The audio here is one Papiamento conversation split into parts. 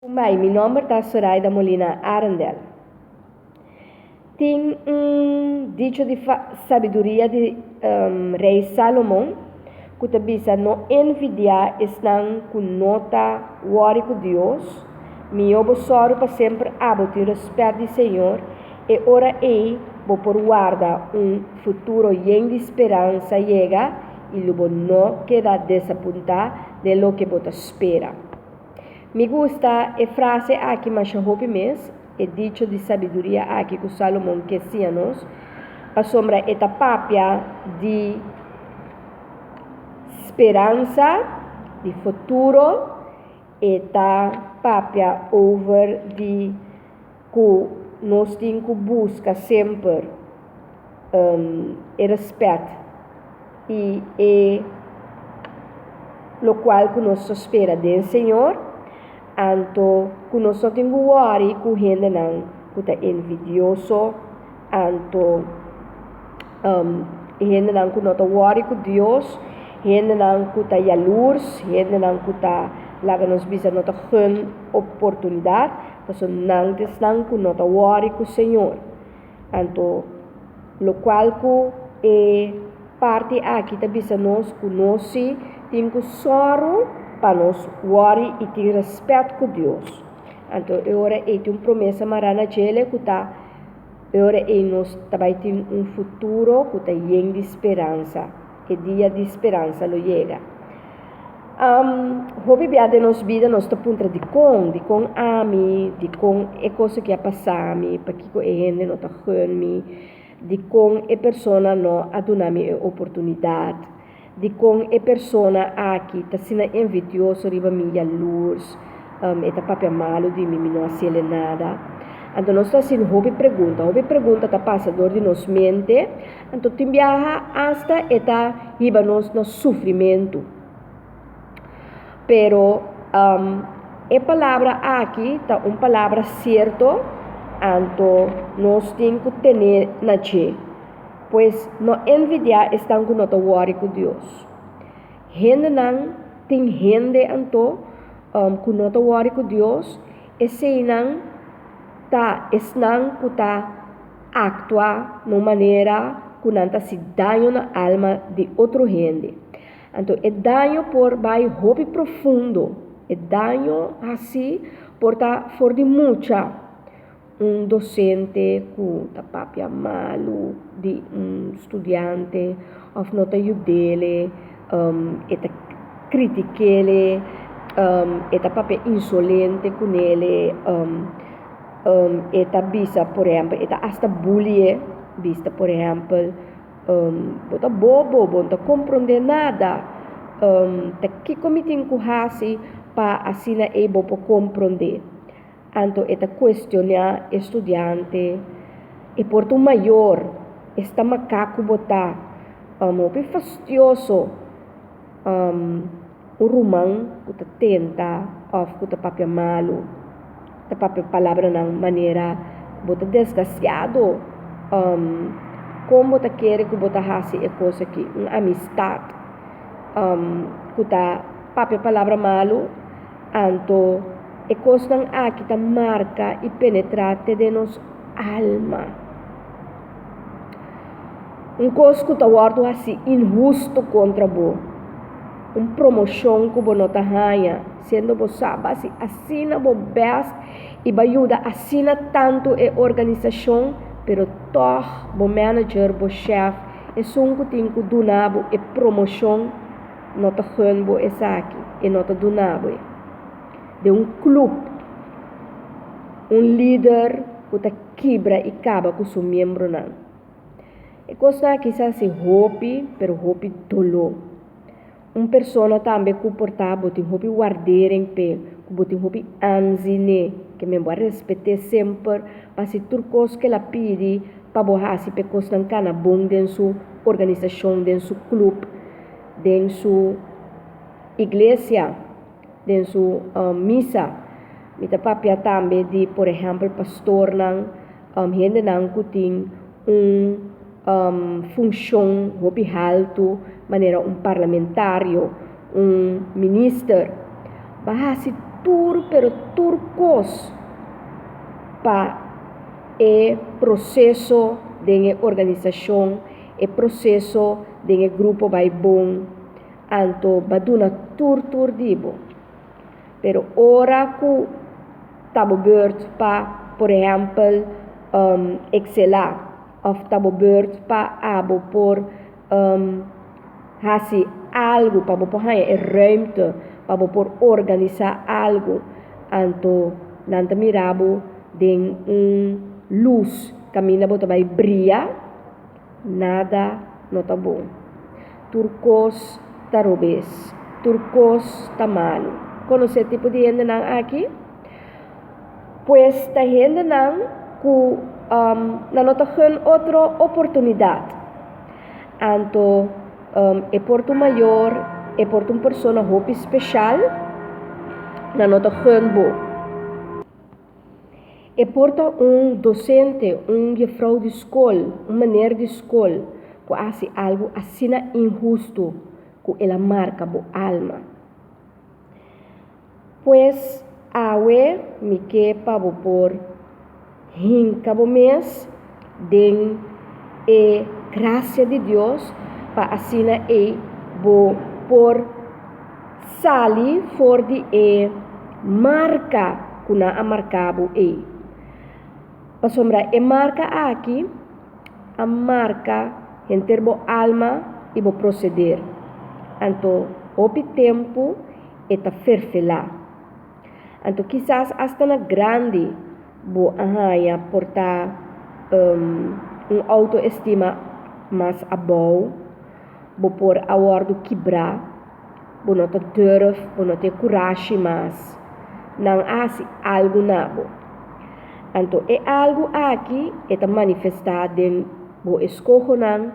Kumbai, mi nomber ta Soraida Molina Arendel. Tin un dicho di sabiduria di Rei Salomon ku ta bisa no envidiá esnan ku no ta wòri ku Dios, mihó bo sòru pa semper abo tin rèspèt di Señor, e ora ei bo por warda un futuro yen di speransa yega i lo bo no keda desapuntá den loke bo ta spera. Mi gusta e frase aki masha hopi mes, e dicho di sabiduria aki ku Salomon ke siña nos, pasobra e ta papia di speransa, di futuro, e ta papia over di ku nos tin ku buska semper e rèspèt i e lokual ku nos ta spera den Señor, anto ku nos no tin ku wòri ku hendenan ku ta envidioso, anto hendenan ku no ta wòri ku Dios, hendenan ku ta yalurs, hendenan ku ta laga nos bisa no ta gun oportunidat, pasobra nan ta esnan ku no ta wòri ku Señor. Anto lokual ku e parti aki ta bisa nos ku nos si tin ku sòru pa nos wòri i tin rèspèt ku Dios. Anto e ora ei tin un promesa mará na djele ku ta e ora ei nos ta bai tin un futuro ku ta yen di speransa. E dia di speransa lo yega. Hopi bia den nos bida nos ta puntra dikon, dikon ami, dikon e kos aki a pasa mi, pakiko e hende no ta gun mi, dikon e persona no a duna mi e oportunidat, dikon e persona aki ta asina envidioso riba mi yalurs, e ta papia malu di mi, mi no a hasiel nada. Anto nos ta hasi hopi pregunta, hopi pregunta ta pasa dor di nos mente, anto tin biaha asta e ta hiba nos na sufrimentu. Pero e palabra aki ta un palabra sierto, anto nos tin ku tene na dje. Pues no envidiá esnan ku no ta wòri ku Dios. Hendenan tin hende anto ku no ta wòri ku Dios, eseinan ta esnan ku ta aktua na un manera ku nan ta hasi daño na alma di otro hende. Anto e daño por bai hopi profundo, e daño hasi por ta for di mucha. Un dosente ku ta papia malu di un studiante òf no ta yud'é, e ta kritik'é, e ta papia insolente kun'é, e ta bisa por ehèmpel, e ta asta buli'é, bisa por ehèmpel bo ta bobo, bo no ta komprondé nada, ta kiko mi tin ku hasi pa asina ei bo por komprondé. Anto e ta cuestiona e studiante, e por ta un mayor, esta macaco bo ta, hopi fastioso, un ruman cu ta tenta of cu ta papia malo, ta papia palabranan manera bo ta desgraciado, con bo ta kere cu bo ta haci e cos aki, un amistad cu ta papia palabra malo. Anto e kosnan aki ta marka i penetrá te den nos alma. Un kos ku ta wòrdu hasi inhustu kontra bo, un promoshon ku bo no ta haña, siendo bo sa bo hasi asina bo bèst i bo a yuda asina tantu e organisashon, pero tòg bo manager, bo shèf, esun ku tin ku duna bo e promoshon, no ta gun bo esaki, e no ta duna bo e. Den un club, un lider cu ta kibra y caba cu su miembronan. E cosnan aki sa haci hopi, pero hopi dolor. Un persona tambe cu por ta bo tin hopi wardering p'e, cu bo tin hopi anzi n'e, ke men bo a respet'é semper, pa haci tur cos cu el a pidi pa bo haci p'e cosnan cana bon den su organisacion, den su club. Den su iglesia, den su misa. Mi ta papia tambe di por ehèmpel pastornan, hendenan ku tin un funshon hopi haltu manera un parlamentario, un minister. Bo a hasi tur pero tur kos pa e proseso den e organisashon, e proseso den e grupo bai bon, anto bo a duna tur tur di bo. Pero ora ku ta bo beurt pa, por ehèmpel, ekselá òf ta bo beurt pa abo por hasi algu pa bo por haña e ruimte pa bo por organisá algu, anto nan ta mira bo den un lus kaminda bo ta bai bria, nada no ta bon. Tur kos ta robes, tur kos ta malu. Konosé tipo di hendenan aki? Pues ta hendenan ku nan no ta gun otro oportunidat. Anto e por ta un mayor, e por ta un persona hopi speshal, nan no ta gun bo. E por ta un dosente, un jefrou di skol, un meneer di skol ku a hasi algu asina inhustu ku el a marka bo alma. Pues awe mi ke pa bo por hinka bo mes den e grasia di Dios pa asina ei bo por sali for di e marka ku nan a marka bo ei. Pasobra e marka aki a marka henter bo alma i bo proseder. Anto hopi tempu e ta ferfelá. Anto kisas asta na grandi bo a haña por ta un outoestima mas abou, bo por a wòrdu kibrá, bo no ta durf, bo no tin kurashi mas, nan a hasi algu na bo. Anto e algu aki e ta manifestá den bo eskohonan,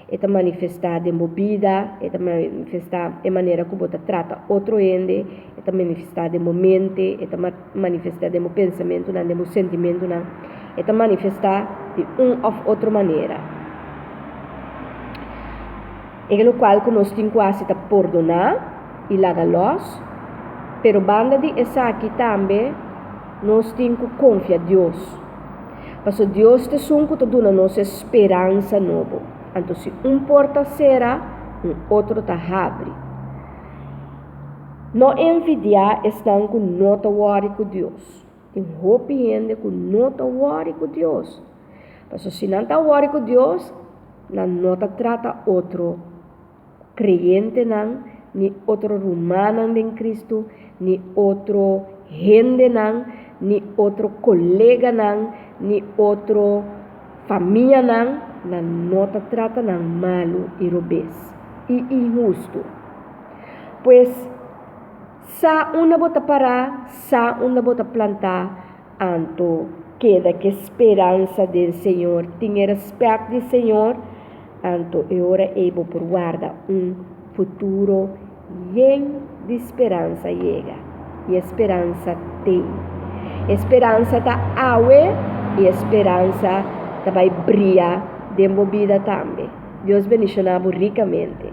E ta manifestá den bo bida, e ta manifestá e manera ku bo ta trata otro hende, e ta manifestá den bo mente, e ta manifestá den bo pensamentunan, den bo sentimentunan. E ta manifestá di un òf otro manera. E lokual ku nos tin ku hasi ta pordoná i laga lòs, pero banda di esaki tambe nos tin ku konfia Dios. Pasobra Dios ta esun ku ta duna nos e speransa nobo. Anto si un porta sera, un otro ta habri. No envidiá esnan ku no ta wòri ku Dios. Tin hopi hende ku no ta wòri ku Dios. Pasobra si nan ta wòri ku Dios, nan no ta trata otro kreyentenan, ni otro rumannan den Kristu, ni otro hendenan, ni otro koleganan, ni otro famianan, nan no ta trata nan malu i robes i inhustu. Pues, sa unda bo ta pará, sa unda bo ta plantá, Anto keda ke speransa den Señor, tin e respèt di Señor, anto e ora ei bo por warda un futuro yen di speransa yega. I e speransa t'ei. E speransa ta awe i e speransa ta bai bria den bo bida tambe. Dios bendishoná bo rikamente.